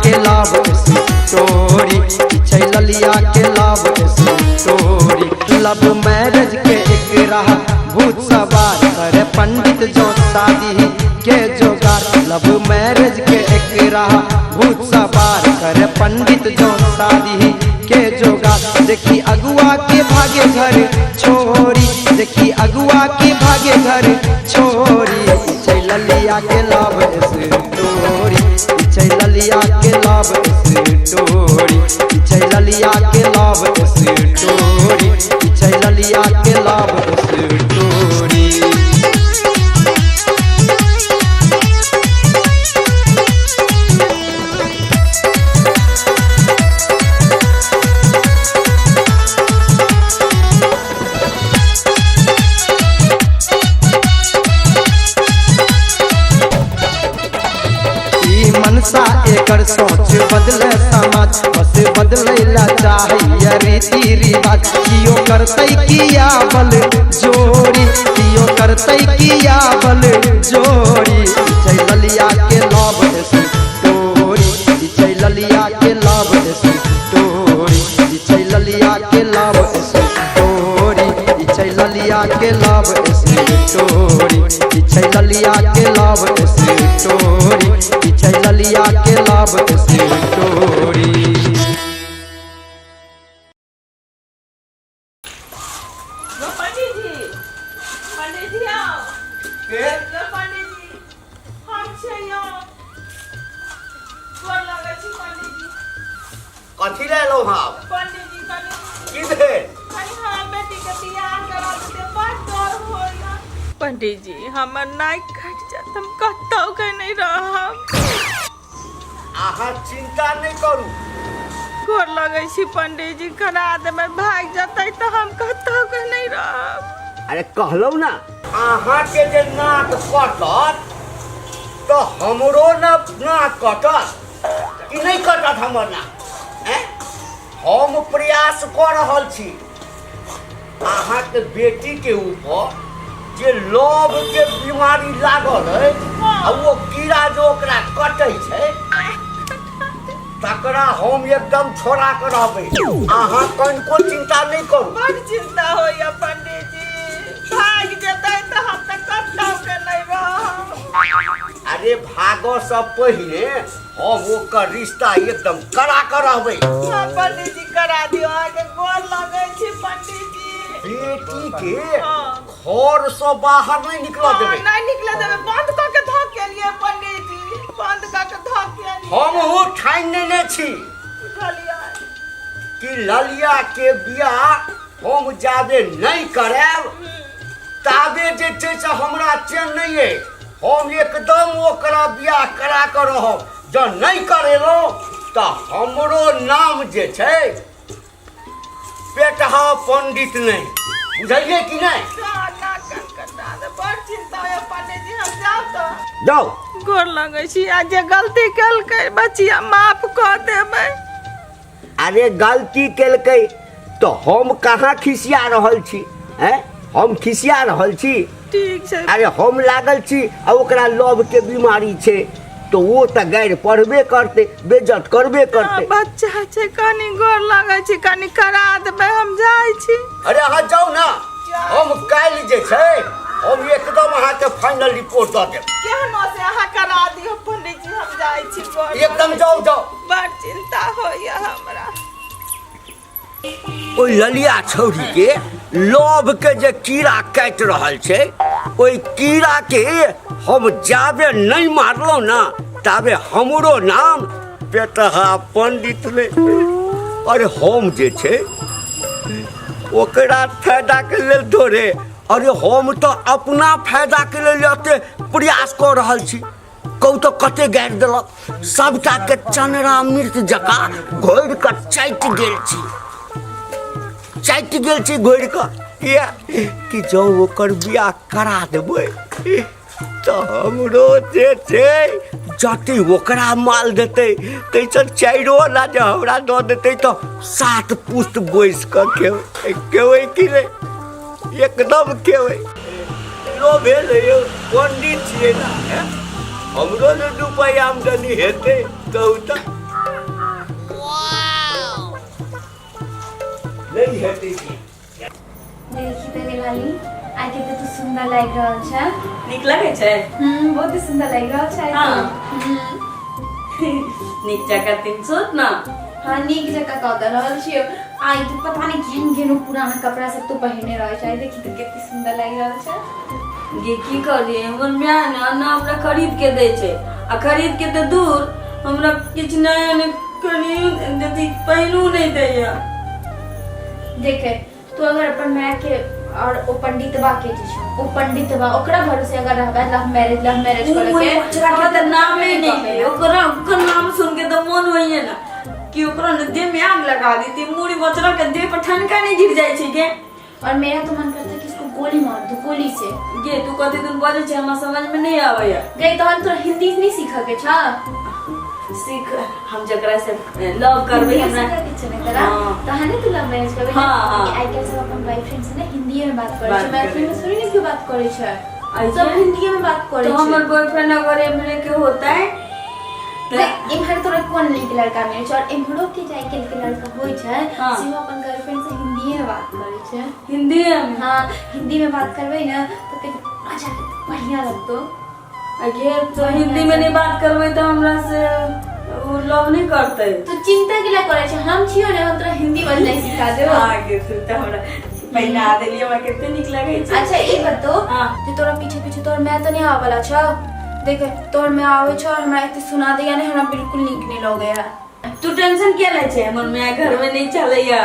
के love story, ई छै ललिया के लव स्टोरी। लव मैरिज के एकरा भूत सवार, करे पंडित जो शादी के जोगार। लव मैरिज के एकरा भूत सवार, करे पंडित जो शादी के जोगार। देखी अगुआ के भागे घर छोरी, देखी अगुआ के भागे घर छोरी। ई छै ललिया के लव स्टोरी, ई छै ललिया के लव स्टोरी, ई छै ललिया के लव स्टोरी, ई छै ललिया के लव स्टोरी। ई मनसा एकर सोच बदले समाज, बस बदले ला चाहिए रीति रिवाज। कियो करतै किया बल जोरी, कियो करतै किया बल जोरी। ई छै ललिया के लव स्टोरी, ई छै ललिया के लव स्टोरी, ई छै ललिया के लव स्टोरी, ई छै ललिया के लव स्टोरी, ई छै ललिया के लव स्टोरी, ई छै ललिया के लव स्टोरी। यौ पंडीजी, पंडीजी आउ। के? यौ पंडीजी, हम छियै यौ। गोर लगै छी पंडीजी। कथी लए एलहुँ हँ आब? पंडीजी कनी की भेल? कनी हमर बेटी के बियाह करा दिते, बड़ डर होइया। पंडीजी, हमर नाक कटि जायत, हम कतौ के नहि रहब। अहाँ चिंता नहि करू। गोर लगै छी पंडीजी, करा देबै, भागि जेतै तऽ हम कतौ के नहि रहब। अरे कहलहुँ ने, अहाँके जे नाक कटत तऽ हमरो ने नाक कटत कि नहि कटत हमर नाक? ऐं? हम प्रयास कऽ रहल छी अहाँके बेटीके ऊपर जे लव के बीमारी लागल अछि आ ओ कीड़ा जो ओकरा कटै छै तकरा हम एकदम छोड़ा के रहबै। अहाँ कनिको चिंता नहि करू। बड़ चिंता होइया पंडीजी, भागि जेतै तऽ हम तऽ कतौ के नहि रहब। अरे भागऽ से पहिने हम ओकर रिश्ता एकदम करा के रहबै। हाँ पंडीजी, करा दियौ, अहाँके गोर लगै छी पंडीजी। बेटी के हाँ। घर से बाहर नहीं निकल हाँ, देबै। नहीं निकले देबै, बंद कऽ के धऽ के एलियै पंडीजी, बंद कऽ के धऽ के एलियै। हमहूँ ठानि नेने छी बुझलियै कि ललिया के बियाह हम जाबे नहीं करायब ताबे जे छै से हमरा चैन नहीं अछि। हम एकदम ओकरा बियाह करा कऽ रहब। जँ नहीं करेलहुँ तऽ हमरो नाम जे छै पेटहा पंडित नहीं, बुझलियै कि नहीं? बड़ चिंता होइया पंडीजी, हम जाउ तऽ? जाउ। गोर लगै छी, आ जे गलती केलकै बचिया माफ कऽ देबै। अरे गलती केलकै तऽ हम कहाँ खिसिया रहल छी? हैं, हम खिसिया रहल छी? ठीक छै। अरे हम लागल छी आ ओकरा लव के बीमारी छै तऽ ओ तऽ गारि पढ़बे करतै, बेज्जत करबे करतै। बच्चा छै, कनी गोर लगै छी, कनी करा देबै, हम जाइ छी। अरे अहाँ जाउ ने, हम काल्हि जे छै हम एकदम अहाँके फाइनल रिपोर्ट दऽ देब। केहनो से अहाँ करा दियौ पंडीजी, हम जाइ छी। गोर एकदम जाउ जाउ। बड़ चिंता होइया हमरा। ओहि ललिया छौड़ी के लव के जे कीड़ा काटि रहल छै, ओहि कीड़ा के हम जाबे नहीं मारलहुँ ना ताबे हमरो नाम पेटहा पंडित ने। अरे हम जे छै ओकरा फायदा के लेल थोड़े, अरे हम तऽ अपना फायदा के लेल एते प्रयास कऽ रहल छी। कहू तऽ कते गारि देलक, सबटा के चनरा मिर्च जकाँ घोरि कऽ चाटि गेल छी, चाटि गेल छी घोरि कऽ। किया कि जँ ओकर बियाह करा देबै तऽ हमरो जे छै जते ओकरा माल देतै ताहिसँ चारिओ आना जे हमरा दऽ देतै तऽ 7 पुस्त बैस कऽ खेबै, खेबै कि नहि? एकदम खेबै। लो भेल यौ, पंडित छियै ने, हैं? हमरो ने 2 पाइ आमदनी हेतै, कहू तऽ। नहि हेतै। देखी तऽ गेलाली, आइ के तऽ तू सुंदर लागि रहल छै। नीक लगै छै? बहुत ही सुंदर लागि रहल छै। हाँ। नीक जकाँ तीन सोच ना। हाँ, नीक जकाँ कऽ दऽ रहल छियौ। आइ तू पता नहि केहन केहन पुराना कपड़ा सब तू पहिरने रहै छै। आइ देखी तऽ कते सुंदर लागि रहल छै। गे की करियै, हमर माय ने ना हमरा खरीद के दै छै, आ खरीद के तऽ दूर हमरा किछु नया नहि कनि अथी पहिनू नहि दैया। देखे, तू अगर अपन माय के और ओ पंडितवा के जे छौ, ओ पंडितवा ओकरा भरोसे अगर रहबै, लव मैरिज ओ करे के ओकरा के तऽ नामे नहि ले, ओकरा ओकर नाम सुन के तऽ मन होइए ना कि ओकरा ने देह में आग लगा देती। मूड़ी बचरा के देह पर ठनका नहीं गिर जाइ छै गे। और मेरा तो मन करता है कि इसको गोली मार दो, गोली से। गे तू कथी दिन बजै छै, हमरा समझ में नहीं आबैया। गई तहन तोरा हिंदी नहीं सीख के छा? सीख, हम जकरा से लव करबै हिंदी हमरा सीखऽ के छै ने तोरा? हाँ। तहन ने तू लव मैरिज करबै। हाँ, हाँ। आइ काल्हि सब अपन बॉयफ्रेंड से ने हिंदी में बात करै बात छै, मैथिली में करै। थोड़ी ने केओ बात करै छै। ऐसे? सब हिंदी में बात करै तो छै। हमर बॉयफ्रेंड अगर एमरे के होता है नहीं, इम्हर तोरा कोन नीक लड़का मिलै छै और इम्हरो के जे आइ काल्हि के लड़का होइ छै, हाँ। सेहो अपन गर्लफ्रेंड से हिंदीए में बात करै छै। हिंदी में? हाँ, हिंदी में बात करबै ने तऽ कनि मजा बढ़िया लगतौ। अगे तो हिंदी में नहीं बात करबै तऽ हमरा से उ लव नहीं करतै। तू चिंता के लिए करै छै, हम छियो ने, हम तोरा हिंदी बजनाइ सिखा देबो। आगे तू तऽ हमरा पहिना देलियै, हमरा कते नीक लगै छै। अच्छा ई बतो हाँ। जे तोरा पीछे पीछे तोहर माय तऽ नहि आबै वाला छौ? देख, तोहर माय आबै छौ और हमरा एते सुना दैया ने, हमरा बिल्कुल नीक नहि लगैया। तू टेंशन किया लै छै? हमर माय घर में नहीं चलैया।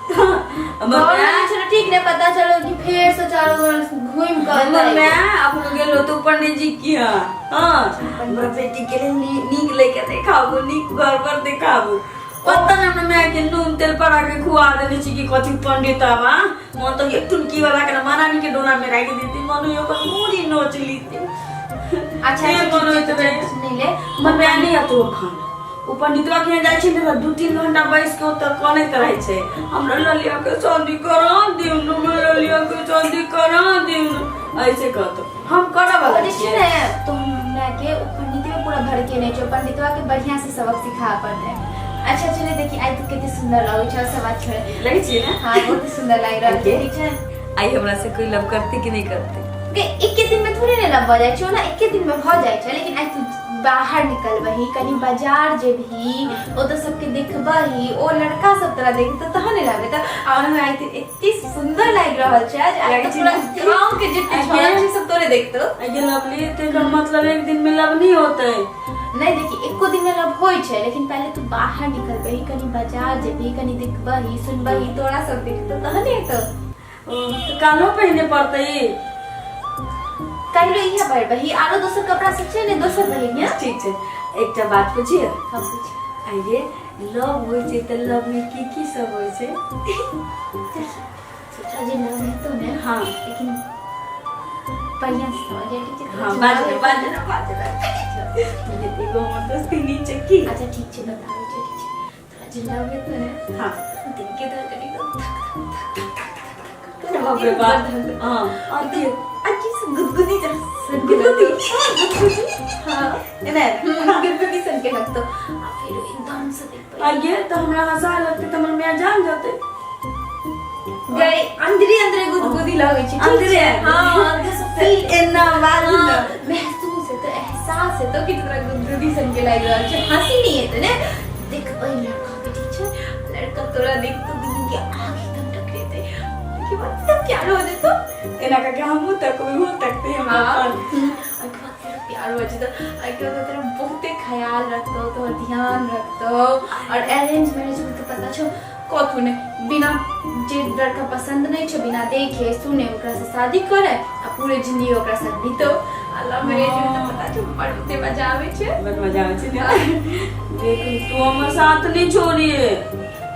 हमर घर में माय छै ने, ठीक ने पता चलो कि फेर से चारू बगल घूमि कऽ हमर एतै। माय अपन गेलो तो पंडित जी की। हाँ हाँ, हमरा बेटी के लिए नीक लेके देखाबू, नीक घर पर देखाबू। पता नहीं हमरा माय के नून तेल पड़ा के खुआ देने छी कि कथी। पंडित आवा मन तो एक टुनकी वाला के ना महारानी के डोना में राखि देती, मन होई ओकर मूड़ी नोच लीती। अच्छा से अच्छा, मन ठीक होइत छै, रहे। टेंशन नहि ले। हमर माय नहि अतो अखन, ओ पंडितवा के यहाँ जाइ छै ने तऽ 2-3 घंटा बैस के ओतऽ कनैत रहै छै, हमरा ललिया के शादी करा दियौ न, हमरा ललिया के शादी करा दियौ न, ऐसे कहतो। हम करऽ ओ वाला जे छै छियै। ने तो हमरा के ओ पंडितवे पूरा भड़के नहि छै, पंडितवा के बढ़िया से सबक सिखा पड़तै। अच्छा चले, देखी आइ तू कते सुंदर लगै छौ, सब बात छोड़। लगै छियै ने? हाँ, बहुत सुंदर लागि रहल छै। ठीक छै। आइ हमरा से कोई लव करते कि नहीं करते? गे, एके दिन में थोड़े ने लव भऽ जाइ छै। ओना एके दिन में भऽ जाइ छै, लेकिन आइ तू बाहर निकलबही, कनि बाजार जेबही, ओतऽ सबके देखबही, ओ लड़का सब तोरा देखतौ तहन ने लगतौ। आ ओना आइ तू एते सुंदर लागि रहल छै जे आइ लगै तऽ छै पूरा ने? गाँव के जते छौड़ा छै सब तोरे देखतौ। आइ लवली, तो एकर मतलब एक दिन में लव नहीं होते? नहीं देखी, एको दिन में लव होइ छै, लेकिन पहले तू बाहर निकलबही, कनि बाजार जेबही, कनि देखबही सुनबही, तोरा सब देखतौ तहन हेतौ। तऽ काल्हो पहिने पड़तै? काल्हि इहे पहिरबही, आरो दोसर कपड़ा सब छै ने, दोसर पहिरिहे। ठीक छै। एकटा बात पुछिए? हम पूछ। आइए लव होइ छै तऽ लव में की की सब होइ छै? सोचा जे लव हेतौ ने, हाँ। लेकिन बढ़िया से समझ, ठीक छै? हाँ, बाज ने, बाज ने, बाज ने। एगो हमर दोस्ती छै की। अच्छा ठीक छै, बताबै छै। ठीक छै, तोरा जे लव हेतौ ने, हाँ। दिल के धड़कन एकदम धक धक धक धक धक धक। बाप रे बाप, हाँ, और की? अच्छी से गुदगुदी जा गुदगुदी? हाँ। एना? गुदगुदी सन के लगतो, आ फिर एकदम से देख। आइए तऽ हमरा हंसा लगतै तऽ हमर माय जान जेतै। गई, अंदरे अंदरे गुदगुदी लगै छै, ठीक अंदरे? छै? हाँ, अंदर से फील एना बाजू ने। हाँ, महसूस हेतौ, एहसास हेतौ कि तोरा गुदगुदी सन के लागि रहल छै। हंसी नहीं हेतौ ने। देख ओहि लड़का के, ठीक छै? लड़का तोरा देखतो, दुनू के आँख एकदम टकरेतै, ओहिके बाद सब प्यार हो जेतौ। एना करके हमहूँ तकबै, ओहो तकतै हमरा हाँ। पर। ओहिके बाद तेरा प्यार हो जेतौ, ओहिके बाद तेरा बहुते ख्याल रखतौ, तोहर ध्यान रखतौ। और अरेंज मैरिज में तो पता छौ कथू ने, बिना जे लड़का पसंद नहीं छौ, बिना देखे सुने ओकरा से शादी करे आ पूरे जिंदगी ओकरा साथ बीतो। आ लव मैरिज में तो पता छौ बहुते मजा आबै छै। बड़ मजा आबै छै ने। देख, तू हमर साथ नहीं छोड़िए।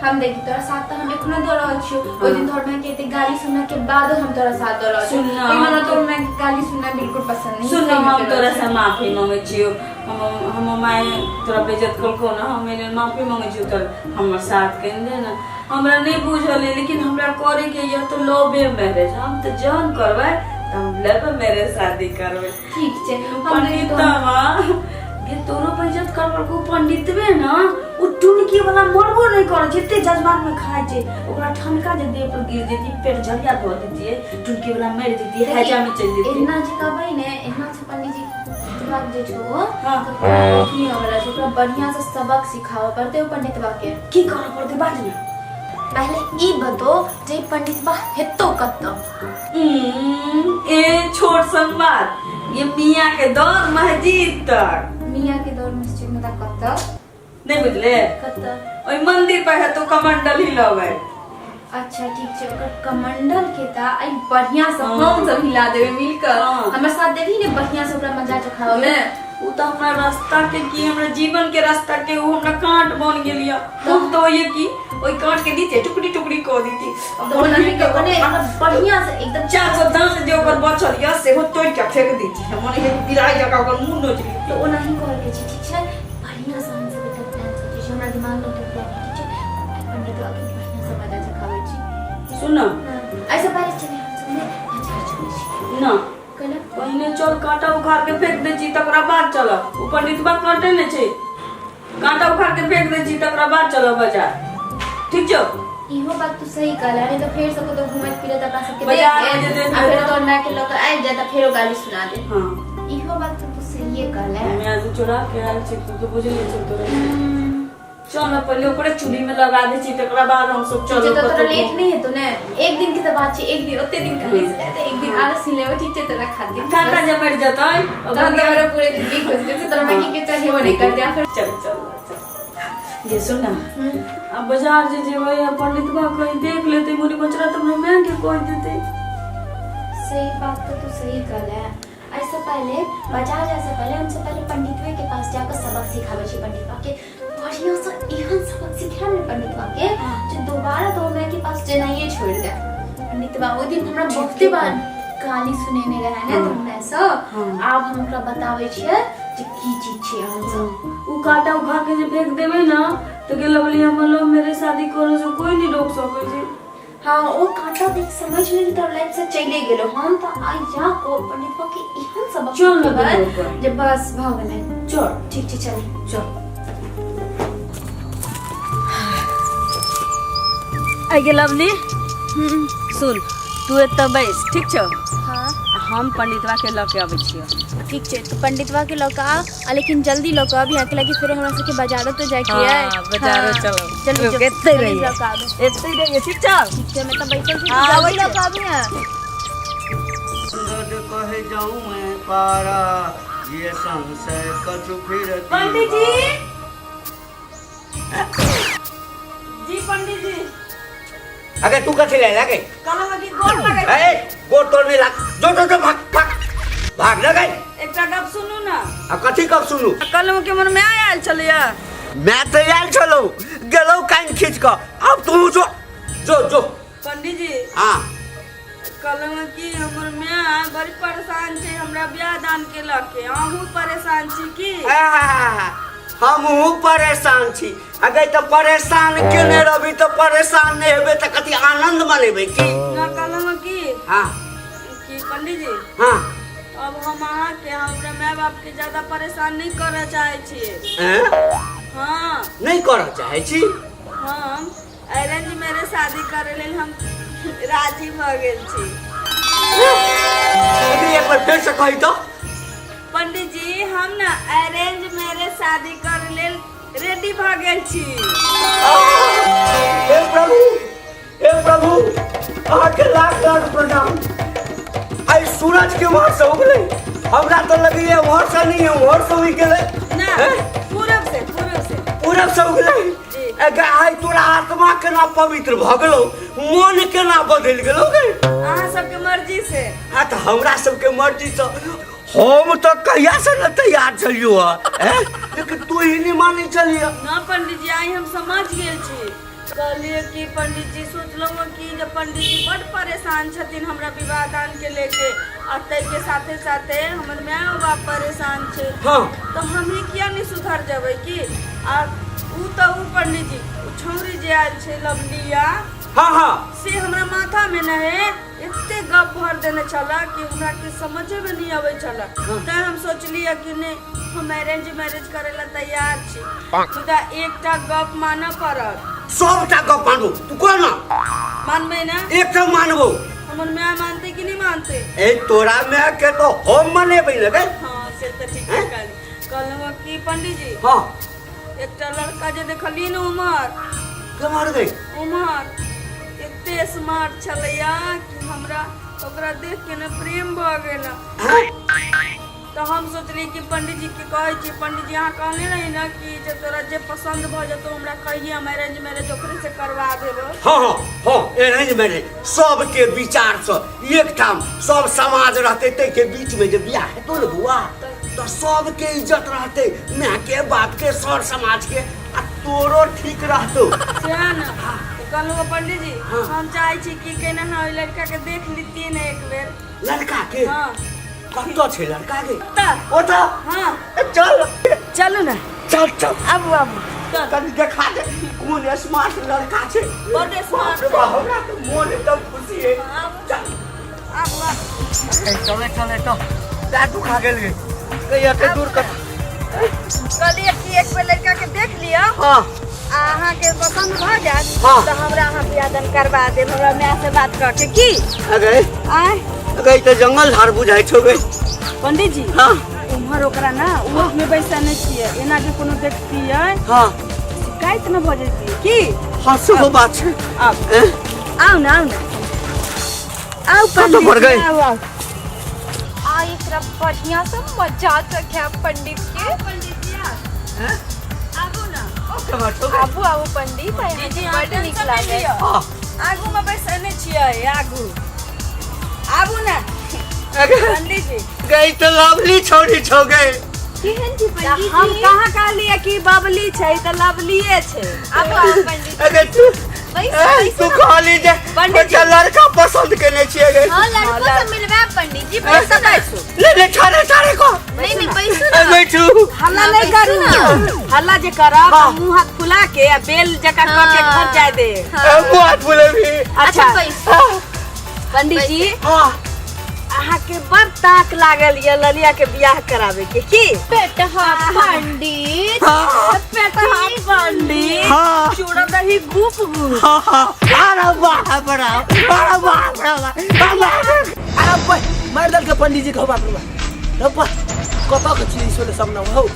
हम देखी, तोरा साथ तऽ हम एखनो दऽ रहल छियौ। ओहि दिन तोहर माय के एते गाली सुनला के बादो हम तोरा साथ दऽ रहल छियौ। सुन ना, लेकिन हमरा हम तोहर माय के गाली सुनना बिल्कुल पसंद नहीं। सुन, सही में हम कह तोरा रहल से माफी मांगे छियो। हम हमर माय तोरा बेइज्जत कलको ना, हम एने माफी मांगे छियो। तोर हमर साथ कनि दे ना। हमरा नहीं बुझल है, लेकिन हमरा करे के यह तो लवे मैरिज। हम तो जहन करबै तऽ हम लव मैरिज शादी करबै। छियौ। ठीक छै, हम देखी पंडितवा ये तोरो बेइज्जत करबो पंडितवे ना, ओ टुनकी वाला मरबो नहीं करे छै, एते जज्बात में खाय छै। ओकरा ठनका जे देह पर गिर जेती, पेट झरिया धो देतिए, टुनकी वाला मर जेती, हैजा में चल जेती। एना जे कहबै ने, एना छै पंडीजी दिमाग जे छौ, हाँ। तऽ ओकरा अथी होय वाला छै। ओकरा बढ़िया से सबक सिखाबऽ पड़तै ओ पंडितवा के। की करऽ पड़तै बाज ने। पहले ई बतो जे ई पंडितवा हेतो कतऽ? ए छोट सन बात, ये मियाँ के दौर मस्जिद तक। मियाँ के दौर मस्जिद में तऽ कतऽ? नहीं बुझले? कतऽ? ओहि मंदिर पर हेतो कमंडल ही लबै। अच्छा ठीक छै, ओकर कमंडल के तऽ आइ बढ़िया से हाँ। हम सब हिला देबै मिल कऽ। हाँ। हमर साथ देबही ने बढ़िया से ओकरा मजा चखाबऽ में? उ तऽ हमरा रास्ता के की, हमरा जीवन के रास्ता के उ हमरा कांट बन गेल या। हम तो ये की ओहि कांट के नीचे टुकड़ी टुकड़ी कऽ देती। तऽ ओना ही के ओने बढ़िया से एकदम चार गो दांत जे ओकर बचल या सेहो तोड़ के फेंक देती। हम ये बिलाई जकाँ ओकर मुंह नोच ली। तऽ ओना ही कहल के छै। ठीक छै, बढ़िया से हम सब एकटा प्लान सोचै छी, हमरा दिमाग में एकटा प्लान है। ठीक छै, आइ पंडित के बढ़िया से मजा चखाबै छी। सुन हाँ, ऐसे पहले चले हम सब ने बाजार चलै छी। ना। कहला? पहिने चल, कांटा उखाड़ के फेंक दै छी तकरा बाद चलब। ओ पंडितबा कांटे ने छै, कांटा उखाड़ के फेंक दै छी तकरा बाद चलब बाजार, ठीक छौ? इहो बात तू सही कहला, नहीं तो फेर सब कतौ घुमैत फिरैत अपना सबके देख बाजार में जे के देख आ फेर लेतौ। तोर माय के लऽ कऽ आबि जाए तऽ फेरो गाली सुना दे। हाँ। इहो बात तऽ तू सहिए कहला। हमे आज चोरा के आयल छी, तू तो बुझले छौ तोरा। चल ना, पहिले ओकरे चूल्ही में लगा दै छी तकरा बाद हम सब ठीक छै, चलब तऽ तोरा कतौ। लेट नहि हेतौ ने? एक दिन के तऽ बात छै, एक दिन ओते दिन खाली से तऽ एक दिन आलस ही लेबै। ठीक छै, तोरा खातिर कांटा जे मरि जेतै। तहन तऽ हमरा पूरे जिंदगी खुश रहै छै। तोरा माय के चाहिए नहीं कर दिया फिर। चल चल चल, ये सुन ना, अब बाजार जे जेबै आ पंडितबा कहीं देख लेतै मुनि मचरा तऽ हमरा माय के कहि देतै। सही बात तो तू सही कहले। ऐसे पहले बाजार जाए से पहले हमसे पहले पंडितवे के पास जाकर सबक सिखावे छी। पंडितवा के बढ़िया से एहन सबक सिखाएब ने पंडितवा के जे दोबारा तो माय के पास जेनाइए छोड़ दे पंडितवा। ओहि दिन हमरा बहुते बार गाली सुनेने रहे ने तोहर माय से। आब हम ओकरा बताबै छियै जे की चीज छै एहन सब। उ कांटा उखा के जे फेंक देबै ना तऽ गेल बोली हमर लव मेरे शादी करे से कोई नहीं रोक सकै छै। हाँ, ओ कांटा देख समझ लेली तोर लाइफ से चले गेलो। हम तऽ आइ जा को पंडितवा के एहन सबक चल ना सिखेबै दुनू ऊपर। जे बस भऽ गेलै। चल। ठीक छै, चल। चल। आइ गे लवली, सुन, तू एतऽ बैस, ठीक छौ? हाँ। हम पंडितवा के लऽ के अबै छियौ। ठीक छै, तो पंडितवा के लऽ कऽ आ, आ लेकिन जल्दी लऽ कऽ अभी अकेला की फेरो हमरा सबके बाजारो तो जाए के है। हाँ, बाजारो हाँ, चलब। जल्दी रुक, जो, एतै जल्दी रहिए। लऽ कऽ आबे। एतै रहिए, ठीक छौ? ठीक छै, मैं तऽ बैठल छी। हाँ, जल्दी आबै लऽ छै। कऽ अभी। गद कहे जाऊं मैं पारा ये संशय कछु फिर। पंडित जी, जी पंडित जी। अगर तू कथी ले लगे? कहलहुँ कि गोर लगै छी। ए गोर तोड़ नहीं लाग, जो जो जो, भाग भाग भाग न गई। एकटा गप सुनू ना। आ कथी कब सुनू? कहलहुँ कि हमर माय आयल छलैया। मैं तो आयल छलौ, गेलौ कान खींच कऽ। अब तू जो जो जो। पंडित जी। हाँ। कहलहुँ कि हमर माय बड़ी परेशान छै हमरा बियाह दान के लऽ के, अहूँ परेशान छी की? हमहूँ परेशान छी। अगर तऽ परेशान केने रहबी तऽ परेशान नहि हेबै तऽ कथी आनंद मनेबै की? ना, कहलहुँ कि हाँ। कि पंडित जी, हाँ। अब हम अहाँके हमरा माय बाप के ज्यादा परेशान नहीं करऽ चाहै छियै। हैं? हाँ। नहि करऽ चाहै छी? हम अरेंज मैरिज शादी करे लेल हम राजी भऽ गेल छी। अरे एक बार फेर से कही तो। पंडित जी, हम ना अरेंज मैरिज शादी करे लेल रेडी भऽ गेल छी। हे प्रभु, हे प्रभु, अहाँके लाख लाख प्रणाम। आइ सूरज के उम्हर से उगलै, हमरा तऽ लगैया उम्हर से नहीं, उम्हर से उगि गेलै। ना। हैं? पूरब से, पूरब से। पूरब से उगलै। जी। एगे आइ तोरा आत्मा केना पवित्र भऽ गेलौ, मन केना बदलि गेलौ गे? अहाँ सबके मर्जी से। आ तऽ हमरा सबके मर्जी से हम तऽ कहिया से ने तैयार छलियौ हँ, लेकिन तू ही नहीं मानै छलियै। ना पंडित जी, आइ हम समझ गेल छी। कहलियै कि पंडित जी, सोचलहुँ कि जे पंडित जी बड्ड परेशान छथिन हमरा विवाह दान के लेके आ ताहिके साथे साथे हमर माय बाप परेशान छै। हाँ। तऽ हमही किया नहि सुधर जेबै की? आ उ तऽ उ पंडित जी, उ छौरी जे आयल छै लवलिया। हाँ हाँ से हमरा माथा में न है एते गप भर देने छला कि हमरा के समझे में नहीं आवे छला। तैं हम सोचलिए कि नहीं हम अरेंज मैरिज करे ला तैयार छी, मुदा एकटा गप मानऽ पड़त। सबटा गप मानबो, तू कह ना। मानबै ना? एकटा मानबो। हमर माय मानते कि नहीं मानते? ए तोरा माय के तो हम मनेबै ने गे। हाँ से तऽ ठीक कहली। कहलहुँ कि पंडित जी, हाँ एकटा लड़का जे देखलियै ने उमर के मार गई, उमर एते स्मार्ट छलैया कि हमरा ओकरा देख के ने प्रेम भऽ गेल। तऽ हम सोचलियै कि पंडित जी के कहै छी, पंडित जी अहाँ कहने रही ने कि जे तोरा जे पसंद भऽ जेतौ हमरा कहिए, हम अरेंज मैरिज ओकरे से करवा देबो। हाँ हाँ हाँ अरेंज मैरिज सबके विचार से एकठाम सब समाज रहते ताहिके बीच में जे बियाह हेतौ ने बौआ, तऽ सबके इज्जत रहते, माय के बाप के सर समाज के, आ तोरो ठीक रहतौ। सएह ने तऽ कहलहुँ पंडित जी, हाँ। हम चाहै छी कि केना अहाँ ओहि लड़का के देख लितियै ने एक बेर। लड़का के? हाँ। कतऽ छै लड़का के? ओतऽ। ओतऽ? हाँ। ए, चल। चलू ने। चल चल। आबू आबू। चल। कनी देखा दे कोन स्मार्ट लड़का छै। बड स्मार्ट। बाप रे बाप, हमरा तऽ मोन एकदम खुशी है। आबू। चल। आबू आबू। ए, चले चले तो पैर दुखा गेल गे। कहिया के दूर कर। कहलियै कि एक बेर लड़का के देख लिअ। हाँ। आ अहाँके पसंद भऽ जायत हाँ। तऽ हमरा अहाँ बियाह करबा देब, हमरा माय से बात कऽ के की। अगे। आय। अगे तऽ जंगल झाड़ बुझाइ छौ गे। पंडित जी। हाँ। उम्हर ओकरा ना ओहो में बैसा नहि छियै, एना के कोनो देखतियै हाँ। शिकायत न भऽ जैतियै की। हाँ सेहो बात छै। आब। एँ? आउ ने, आउ ने, आउ कतऽ पंडित पड़ जी, गए? आउ, आउ। आ एकरा बढ़िया से मजा चखायब पंडित के। पंडित जी आउ। हैं? आबू ना। आबू आबू पंडित, आइ जी, जी, अहाँके अहाँ बड नीक टेंशन नहि लागत। लिअ। हाँ। आगू में बैसने छियै, आगू आबू ना। पंडित जी। गई तो लवली छोड़ी छौ गई। केहन छी पंडित हम जी? कहाँ कहलियै कि बबली छै तऽ लवलिए छै। आबू आबू पंडित जी। अरे तू बैसू, ए, बैसू तू ना। कहली जे पंडित जी। एकटा लड़का पसंद केने छियै गे। हाँ, लड़को हाँ, से मिलवायब पंडित जी, बैसू ना। बैसू। ले ले ठारे ठारे को। नहीं नहीं बैसू ए, ना। बैठू। हल्ला हाँ, नहीं बैसू करू, ना। हल्ला जे करब हाँ। मुंह हाथ फुला के आ बेल जकाँ कऽ के हाँ। घर जाय दे। हाँ। ए, मुँह हाथ फुलेबी। अच्छा अच्छा बैसू। हाँ। पंडित जी, हाँ। अहाँके बड़ ताक लागल ये ललिया के बियाह करावे के की। पेटहा पंडित। हाँ। पेटहा पंडित। हाँ। चूड़ा दही गुप गुप। हाँ, हाँ। अरे बाप रे, अरे बाप रे, अरे बाप रे। अरे बाप, मारि देलकै पंडित जी के, हौ बाप रे बाप। रब्बा, कतऽ के छियै ईश्वर सब नाम हौ।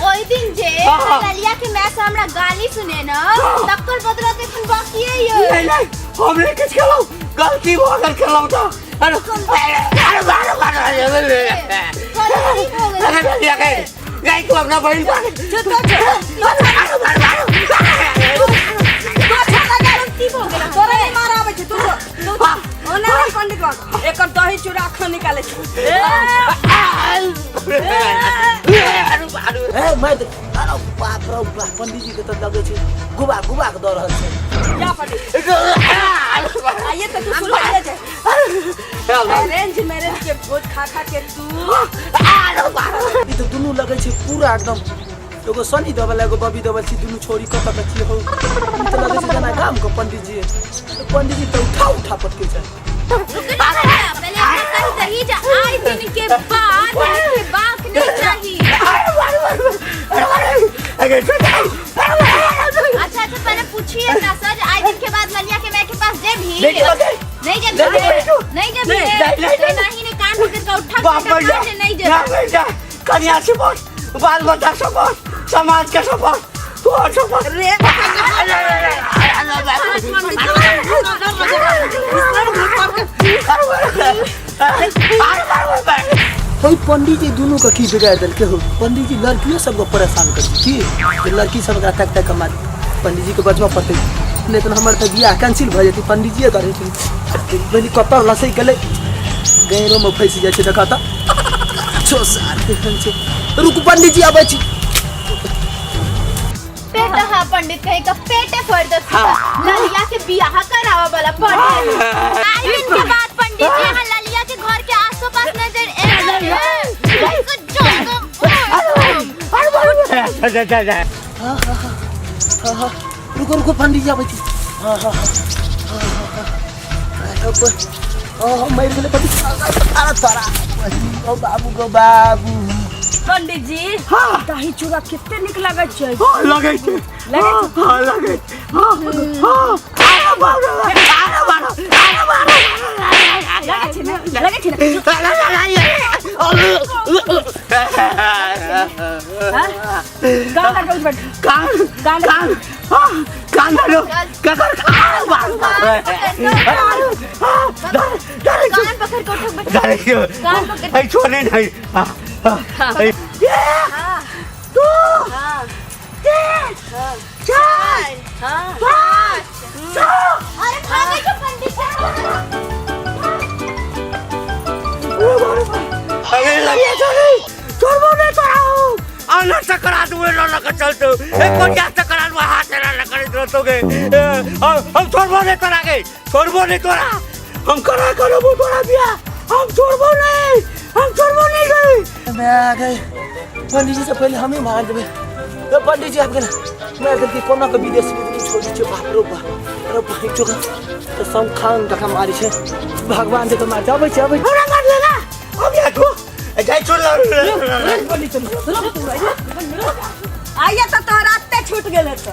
ओहि दिन जे हाँ। ललिया के माय से हमरा गाली सुने न, तकर बदला तऽ एखन बाकिए ये। नहीं, नहीं, हम नहीं किछु खेलहुँ, गलती भऽ गेल खेलहुँ तऽ। अरे, अरे, अरे, अरे, अरे, अरे, अरे, गलती भऽ गेल। अरे, ललिया के, गई तू अपना बहिन पर। चुप चुप। अरे, अरे, अरे, अरे। गलती भऽ गेल। तोरा नहीं मार आबै छै, तू तू ओना नहीं पंडित बाबू, एकर दही चूड़ा अखन निकालै छै। ए, मारि दे। अरे बाप रे बाप, पंडित जी के तऽ लगै छै गुबा गुबा के दऽ रहल छै। जा पंडित। आइए तऽ तू सुलझिए जा। अरेंज मैरिज के भोज खा खा के तू। ई तऽ दुनू लगै छै पूरा एकदम, एगो सनी देवल एगो बबी देवल छी, दुनू छोरी कतऽ के छियै हौ। ई तऽ लगै छै जेना गाम के पंडित जी। पंडित जी तऽ उठा उठा पटकै छै। रुक ना भैया, पहले हमरा कहि दही जे आइ दिन के बाद अहाँके बाक नहि चाही। अच्छा अच्छा, पहले पूछिए हमरा सर, आइ दिन के बाद ललिया के माय के पास जेबही? नहीं जेबै। नहीं जेबही? नहीं जेबै। नहीं जेबही? नहीं, नहीं, नहीं। नहीं, नहीं, कान पकड़ के उठा बाप के रे, कान से नहीं जेबै। कन्या सपोर्ट, बाल बच्चा सपोर्ट, समाज के सपोर्ट, तोहर सपोर्ट। रे हौ पंडित जी दुनू के की बिगाड़ देलकै हौ। पंडित जी लड़कियो सबके परेशान कर की जे लड़की सब एकरा ताकि ताकि के मार। पंडित जी के बचबऽ पड़तै, नहि तऽ हमर तऽ बियाह कैंसिल भऽ जेतै। पंडित जीए करै छै। पहिले कतऽ लसकि गेलै, गैरोमे फँसि जाइ छै। देखऽ तऽ छो सार केहन छै। रुकू पंडित जी आबै छी। पेटहा पंडित कहे का पेटे फोड़ दो। ललिया के बियाह करावा वाला पंडित। आइ दिन के बाद पंडित जी यहाँ ललिया के घर के आसो पास नजर एला हाँ हाँ हाँ हाँ, रुको रुको पंडित जी आबै छी। हाँ हाँ हाँ ओ मरि गेलै पति अरे तोरा ओ बाबू गो बाबू। पंडित जी, हाँ। दही चूड़ा कते नीक लगै छै। हाँ, लगै छै। लगै छै? हाँ, लगै छै। हाँ हाँ, अरे बाप रे, अरे बाप रे, अरे बाप रे। लगै छै ने, लगै छै ने? कान लगै छै। कान कान। कान, हाँ, कान धरो ककर, अरे बाप रे, हाँ, धर धर। कान पकड़ के उठक बैठक। धरे क्यों? कान पकड़। ऐ छोड़े नहीं। हाँ, हाँ, ऐ, एक, दो, तीन, चार, पाँच, छः। अरे भागै छौ पंडित जी। अरे लगिया छोड़ी, छोड़बो नहीं तोरा हूँ। अनर से करा दूँ लड़ के चलते एक कोटिया से करा दूँ हाथ से लड़ कर चलते गे। हम छोड़बो नहीं तोरा के, छोड़बो नहीं तोरा। हम करा करो तोरा बियाह, हम छोड़बो नहीं, हम छोड़बो नहीं गई। मैं आ गए। पंडित जी से पहले हम ही मार देबै। ए पंडित जी आबि गेल। मारि देलकै कोना के विदेश विदेश छोड़ि छै। बाप रो बाप, अरे भाई चोखा तऽ सब खान जकाँ मारै छै, भगवान जकाँ मारै छै। अबै छै, अबै छै। हमरा मार लेना अब या तू जाय छोड़। पंडित चलू। आइए तऽ तोहर आते छूट गेल तो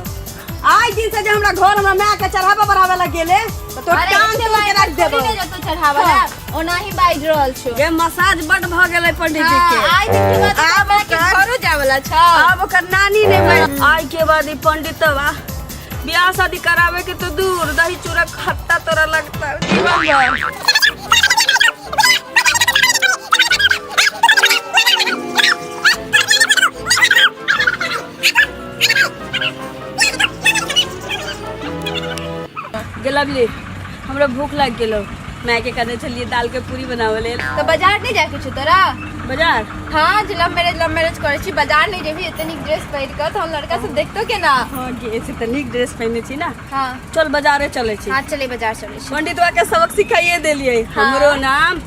आइ दिन से जे हमरा घर हमरा माय के चढ़ावा बढ़ावे ला गेले तऽ तोर अरे टांग एते तोड़ के राख देबो। थोड़ी ने जतो चढ़ावा ला, ओनाही बाजि रहल छौ। गे मसाज बड भऽ गेलै पंडित जी हाँ, के। आइ दिन के बाद आब हमरा के ओकर- घरो जावला छौ। आब ओकर नानी ने मैं आइ के बाद ई पंडित बा बियाह शादी करावे के तो दूर दही चूड़ा खट्टा तोरा लगता जीवन भर। गेलबली, हमरा भूख लग गेलो। माय के कहने छलिए दाल के पूरी बनावे लेल। तऽ बाजार नहि जाके छौ तोरा? बाजार? हाँ, जे लव मैरिज करै छी, बाजार नहि जेबही एते नीक ड्रेस पहिर कऽ तऽ हम लड़का सब देखतो केना? हाँ गे, से तऽ नीक ड्रेस पहिने छी ना। हाँ। चल बाजारे चलै छी। हाँ, चले बाजार चलै छी। पंडितवा के सबक सिखाइए देलिए। हाँ। हमरो नाम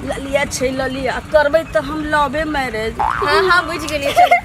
ललिया छै, ललिया करबै तऽ हम लवे मैरिज। हाँ हाँ, बुझि गेलियै, चल।